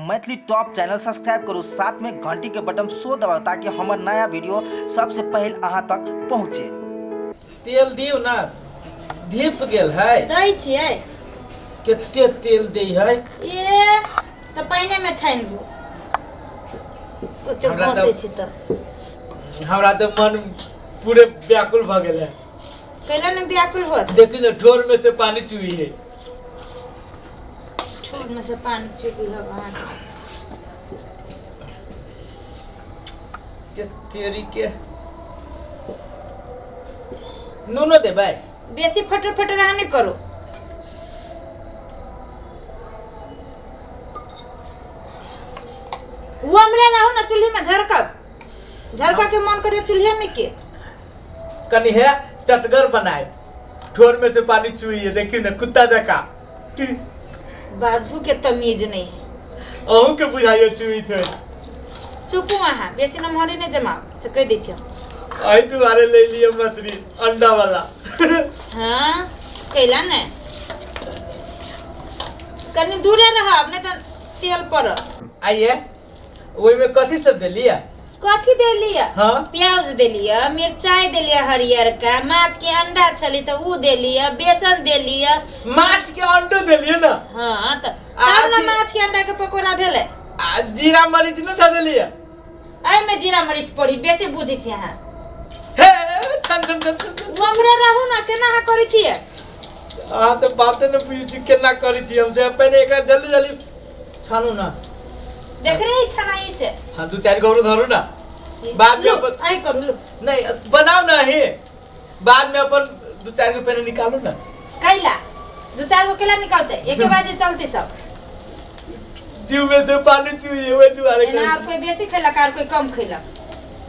Maithili top channel subscribe करू, साथ में घंटी के बटन सो दबाउ ताकि हमर नया वीडियो सबसे पहले अहाँ तक पहुँचे। तेल दियौ ना, धीप गेल है। दै छियै। कते तेल दै है? ए तऽ पानिए में छानि दू। ओते हमरा तऽ घसै छी तऽ हमरा तऽ मन पूरे व्याकुल भऽ गेल है। कैला ने व्याकुल होत? देखी ने, ठोर में से पानी चुई है। ठोर में से पानी चुकी है अहाँके। ते तेरी के नूनो देबै। बेसी फटर फटर अहाँ नहि करू। वो हमरा रहू ना चूल्ही में झरकब, झरका के मन करे चूल्हे में के। कनी है चटगर बनाए, ठोर में से पानी चुई है, देखी ना कुत्ता जका। बाजू के तमीज नहीं है। अहूँ के बुझाइए चुई थे। चुपू अहाँ, बेसी नमहरी नहीं जमाओ से कह दै छियै। अही दुआरे ले लिए मछली अंडा वाला। हाँ कैला ने कनी दूरे रहब नहीं तऽ तेल पड़त। आइए, ओहिमे कथी सब देलियै? कथी देलियै? हाँ। प्याज देलियै, मिरचाई देलियै हरियरका, माछ के अंडा छलै तऽ उ देलियै, बेसन देलियै। माछ के अंडो देलियै ना? हाँ तऽ आ तब ने अथी- माछ के अंडा के पकौड़ा भेलै। आ जीरा मरीच नहि धऽ देलियै? एहिमे जीरा मरीच पड़ी, बेसी बुझै छी अहाँ। हे छन छन छन छन छन। ओ हमरा रहू ना, केना अहाँ करै छियै? अहाँ तऽ बाते नहि बुझै छी केना करै छी हम। से पहिने एकरा जल्दी जल्दी छानू ना। देख रही छनाई से। हाँ, दू चारि गो धरू ना, बाद में लू, अपन अहीं करू लू। नहीं बनाओ ना ही, बाद में अपन दू चारि गो पहिने निकालू ना। कैला दू चारि गो केला निकलते? एके बाजे चलते सब। जीव में से पानी चुई वही दुआरे। एना आर कोई बेसी खैलक आर कोई कम खैलक,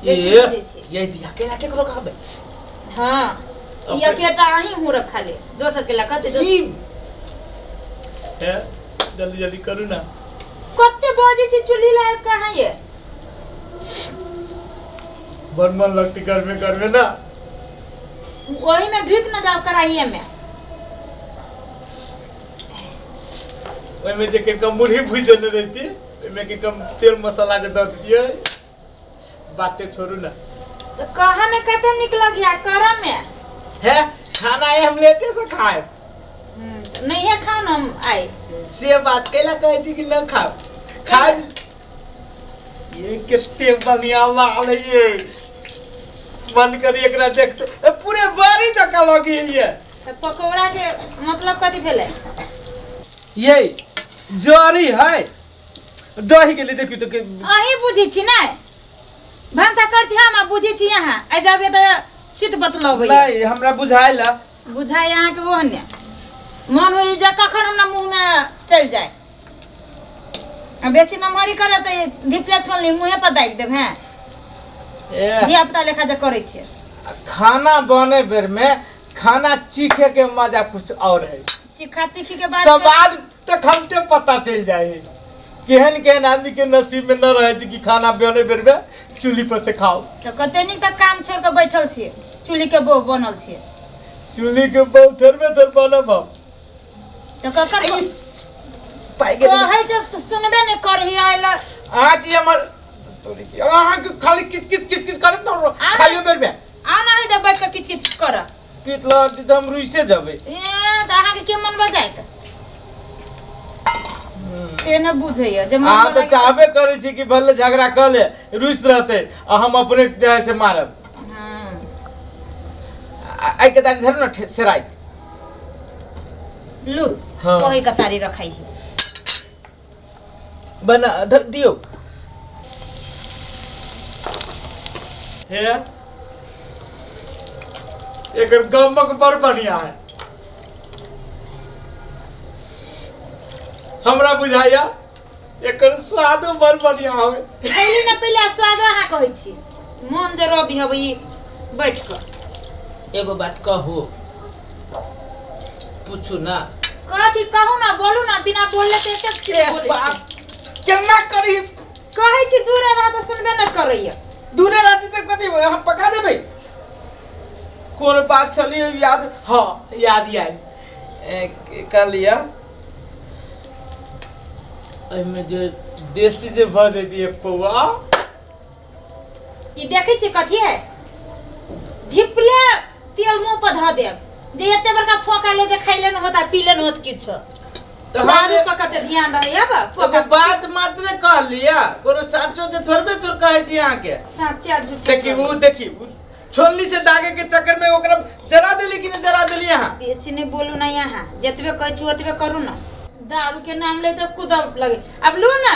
बेसी ये बुझै छी। ये दिया केला केकरो कहबै? हाँ, ई अकेटा अहीं हूँ रखा ले, दोसर केला कहते दोसर। ई हे जल्दी जल्दी करू ना। कते बजे छी चूल्ही लायब कहाँ ये? बड़ मन लगती करबे करबे ना। ओही में ढुक न जाओ कढ़ाइये में। ओहिमे जे के कम मुरही भुजि देने रहिती, ओहिमे के कम तेल मसाला जे दऽ दितियै, बाते छोड़ू ना। तऽ कहा में कते निक लगिया करऽ में। हे खाना आइ हम लेटे से खाएब। नहिए खाउ न हम आइ। से बात कैला कहै छी कि न खाब? खाब। ये कते बढ़िया लागल है ये, मन करी एकरा देखते ए, पूरे बारी जकाँ लगी है। तऽ पकौड़ा के मतलब कथी भेलै? ये जरी है दही गेलै, देखियौ तऽ अहीं बुझै छी ने भनसा कर छी हम आ बुझै छी अहाँ, आइ जाबे तऽ चित बतलबै। नहीं हमरा बुझाइल। बुझाइ अहाँके ओहने मन होइ जे कखन हमरा मुँहमे चलि जाय। आ बेसी नमहरी करब तऽ धिपले छोलनी मुँहे पर दागि देब। हैं ए धिया पुता लेखा जे करै छियै। खाना बने बेर में खाना चीखे के मजा कुछ और है। चिखा चिखी के बाद स्वाद तखनते पता चलि जाइ है। केहन केहन आदमी के नसीब में न रहे छै कि खाना बने बेर में चूल्ही पर से खाओ। तऽ कते नीक तऽ काम छोड़ के बैठल छियै, चूल्ही के बहु बनल छियै। चूल्ही के बहु थोड़बे थोड़ बनब हम। तऽ ककर इस, पाइ गेलै। कहै छै तऽ सुनबे नहि करही आयल। अहाँ छी हमर तोरी की, अहाँके खाली किच किच किच किच करैत रहू आना। खाइयो बेर में। आ ना है जब बैठ के किच किच कर। पीत लग तऽ हम रुइसे जबै। ए तऽ अहाँके के मन बजायत ते न बुझैया जे मन अहाँ तऽ बना के- चाहबे करै छी कि भले झगड़ा कऽ ले, रुसि रहतै आ हम अपने जे है से मारब। हाँ। एहिके दाढ़ी धरू ने सेराइत। लू। हाँ। ओही कतारी रखाई है। बना दियौ। हे एकर गमक बड़ बढ़िया है, हमरा बुझाइया एकर स्वादो बड़ बढ़िया होय। खैली न पहिले स्वादो अहाँ कहै छी, मन जे रबी हब ई बैठ कऽ। एगो बात कहू, पूछू ना। कथी कहू ना, बोलू ना, बिना बोलले तऽ एतेक चीज ए बोलै छी। बाप, केना करी? कहै छी दूरे रह तऽ सुनबे न करैया। दूरे रहती तऽ कथी हम पका देबै? कोन बात छलियै याद? हाँ याद आयल। कहलियै एहिमे जे देसी जे भऽ जैती एक पौआ। ई देखै छी कथी है धिपले तेल मुंह पर धऽ देब जे एते बड़का फोका ले जे खैले न होता पीले न होत किछो। तऽ हम दारू पर कते ध्यान रहै अब। एगो बात मात्रे कहलिया, कोनो साँचो के थोड़बे तोर कहै छी अहाँके। साँचे झूठ। देखी उ, देखी उ छोलनी से दागे के चक्कर में ओकरा जरा देली कि नहीं जरा देली अहाँ? बेसी नहीं बोलू ना यहाँ, जतबे कहै छी ओतबे करू ना। दारू के नाम ले तो कूदब लगे। अब लू ना,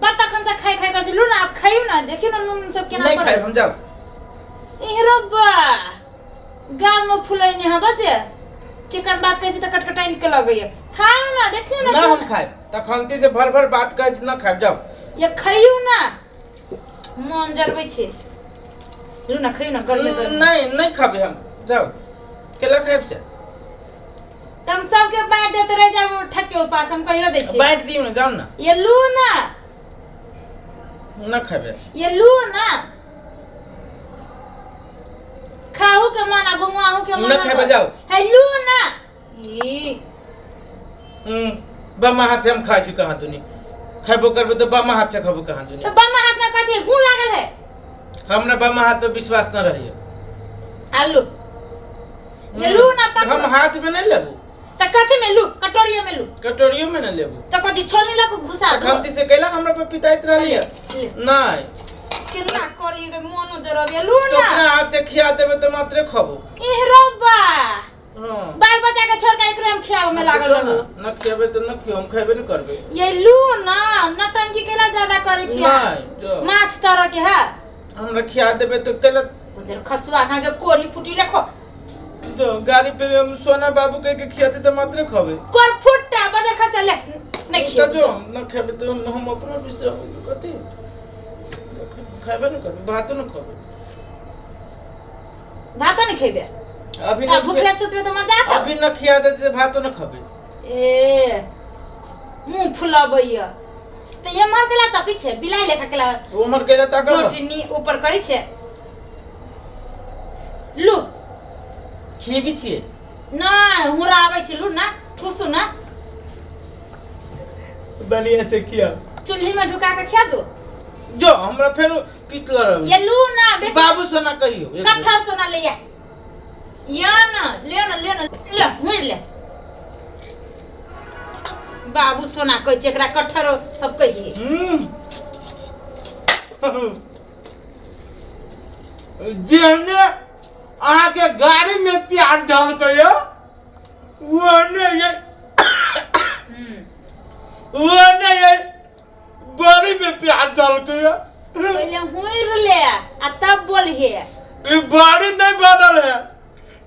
बड़ तखन से खाइ खाइ करै छी, लू ना अब खाइयो ना, देखियो ना नून सब केना नहीं पड़ल। खाइब हम, जाउ। एह रब्बा, गाल में फुलैने हँ बजे चिकन बात कहै छी तऽ कटकटाइन के लगैया। खाउ ना, देखियो ना। ना हम खाइब, तखनती से भर भर बात कहै छी, ना खाइब, जाउ। ये खइयो ना, मन जरबै छै। लू ना, खइयो ना गरमे गरमे। नहीं नहीं खाबे हम, जाउ। केला खाइब से? तऽ हम सबके बाँटि देते रहि जाब ठक्के उपास, हम कहियो दै छी। बाँटि दियौ ना, जाउ ना। ये लू ना। ना खाबे। ये लू ना, खाहू के मन आ घुमाहू के मन। ना खेबै, जाउ। है लू ना ई। बामा हाथ से हम खाइ छी कहाँ दुनी, खेबो करबो तऽ बामा हाथ से खेबो कहाँ दुनी। तऽ बामा हाथ में कथी गू लागल है? हमरा बामा हाथ पे विश्वास न रहैया। आलू ये लू ना पकड़ो। हम हाथ में नहीं लेबू। तऽ कथी में लू? कटोरिये में लू। कटोरियो में नहीं लेबू। तऽ कथी छोलनी लऽ कऽ घुसा दू? खंती से कैला हमरा पे पिताइत रहली है? ले। नहीं। केना करी के मोनो जरब, ये लू तो ना। अपना हाथ से खिया देबे तऽ मात्रे खबो। एह रब्बा। हाँ। बाल बच्चा के छोड़ के एकरे हम खियाबे में लागल रहू। न खियाबे तऽ न खियो, हम खेबे न करबे। ये लू ना, नटंकी केला ज्यादा करै छी अहाँ? नहीं, जो। माछ तरह के है। हमरा खिया देबे तऽ केला। उधर खसुआ खा के कोरी फुटी लेखो। तो गाड़ी पे हम सोना बाबू कह के खियाते तऽ मात्रे खबे। कोर फुट्टा बजर खसा ले नहीं तऽ खियाबे। जो न खेबे तऽ हम अपना विश्वास कथी खेबे न करबे, भातो न खबे। भातो नहीं खेबे? अभी आ न भूखले सुतबे तऽ मजा आता। अभी न खिया देते तऽ भातो न खबे। ए मुंह फुलाबैया तऽ ये मर गेला तऽ पीछे बिलाई लेखा केला। उमर केला ताकब। रोटी ऊपर करै छै लू। खिएबी छियै? नहि हुरा आबै छै, लू ना, ठूसू ना। बढ़िया से खिया। चूल्ही में ढुका के खिया दो। जो हमरा फेर पितल रहबे। ये लू ना बेसी। बाबू सोना कहियो एक बेर। कटहर सोना ले या, या ना ले ना ले ना ले मुड़ ले। बाबू सोना कहै छै एकरा, कटहर सब कहिए। जेहने अहाँके गाड़ी में प्याज डालकै ओहने ये, ओहने ये बड़ी में प्याज डालकै। पहिले हुइर ले आ तब बोलहे। ई बड़ी नहीं बनल है,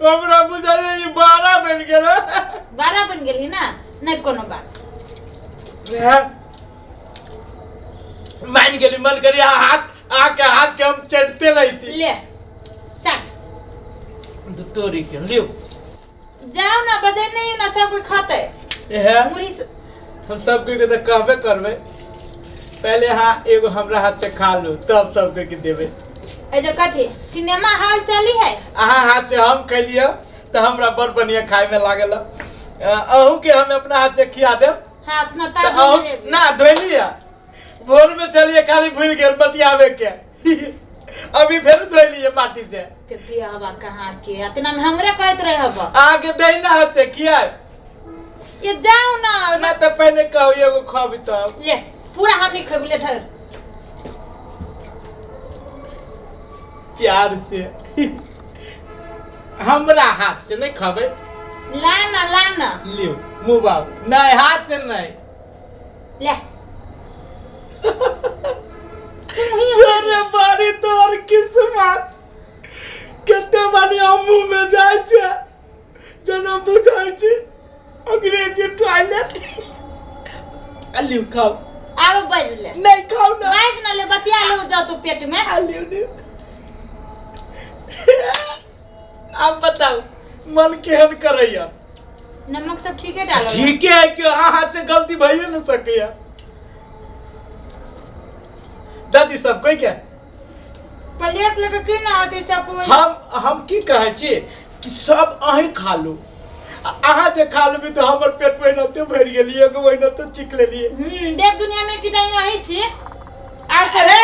हमरा बुझाइए ई बारा बन गेल है। बारह बन गेली ना, नहीं कोनो बात। मान गेली, मन करी हाथ आके हाथ के हम चटते रहती। ले चाट। तोरी के लियो। जाओ ना, बजे नहीं ना सब कोई खाते। है मुरी से। हम सब कोई के तो कहबे करबे, पहले हाँ एगो हमरा हाथ से खा लो तब सब कोई के देबे। ए जो कथी सिनेमा हॉल चली है? अहाँ हाथ से हम खैलिए तऽ हमरा बड़ बढ़िया खाय में लागल। अहूँ के हम अपना हाथ से खिया देब। हाँ अपना तऽ ताज अहूँ ना धोलिए, भोर में चलिए, खाली भूल गेल बतियाबे के, अभी फेर धोलिए माटी से। के बियाहवा कहाँ के इतना में हमरे कहत रहे हब। अहाँके दहिना हाथ से खियाब। ये जाओ ना। ना तऽ पहिने कहू एगो खबी तब। ले पूरा हम नहीं खेबले धर। प्यार से हमरा हाथ से नहीं खबे। ला ना ला ना। लियो मुँह बाबू, नहीं हाथ से नहीं। ले तुम ही। छोरे बारी तोर किस्मत कते बढ़िया मुँह में जाइ छै, जेना बुझाइ छै अंग्रेजी टॉयलेट। आ लियो खाओ। आरो बाजि ले। नहीं खाओ ना। बाजि ना ले, बतिया ले जाओ तू पेट में। आ लियो लियो। आप बताओ मन केहन करैया? नमक सब ठीके डालो? ठीके है कि अहाँ हाथ से गलती भइए न सकैया। दादी सब कोई के प्लेट लेके की ना होते सब कोई। हम की कहै छी कि सब अहीं खा लू, अहाँ जे खा लेबी तऽ हमर पेट पहिनते भरि गेली, एगो पहिनते चिक लेलियै। देव दुनिया में किटाई अही छी आर। अरे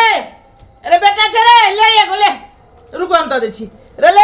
अरे बेटा छै रे, ले एगो ले, रुको हम दऽ दै छी रे, ले।